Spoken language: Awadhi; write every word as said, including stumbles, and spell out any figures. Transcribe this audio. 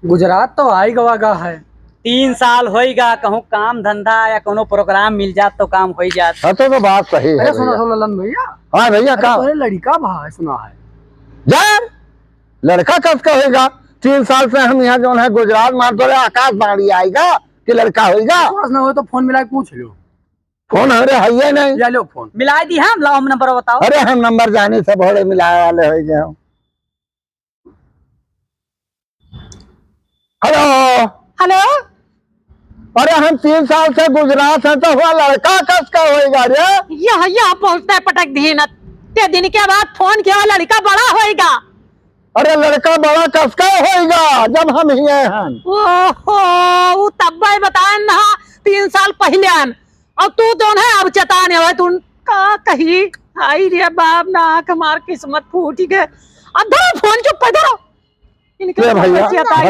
गुजरात तो आई गवा गा है। तीन साल होई गा, कहूँ काम धंधा या कोनो program मिल जात तो काम होई जात। हाँ, तो, तो बात सही है अरे सुनो, भैया। सुनो ललन भैया। हाँ भैया, अरे का? तोरे लड़िका भा है, सुना है। जा, लड़का कस का होइगा? तीन साल से हम यहाँ जौन है गुजरात मार तोरे आकाशवाणी आइगा कि लड़का होइगा? विश्वास ना हो तो फोन मिला के पूछ लो। फोन हमारे हइये नहीं। या लो फोन। मिला दी हम, लाओ हम नंबर बताओ। अरे हम नंबर जाने से भोले मिलाए वाले होइगे हम। हेलो। हेलो। अरे हम तीन साल से गुजरात हैं तो हुआ लड़का कस का होइगा रे? यह, यह बोलते पटक दी न। ते दिन के बाद फोन किया, लड़का बड़ा होइगा। अरे लड़का बड़ा कस का होइगा जब हम ही हैं? ओहो, उ तब्बे बताए ना, तीन साल पहले आन। और तू जौन है अब चेताने हो, तू का कही? आई रे बाप, ना आँख हमार किस्मत फूटी गए। अब धरो फोन, चुप है, धरो। इनके ले भैया, बचिया ताई घर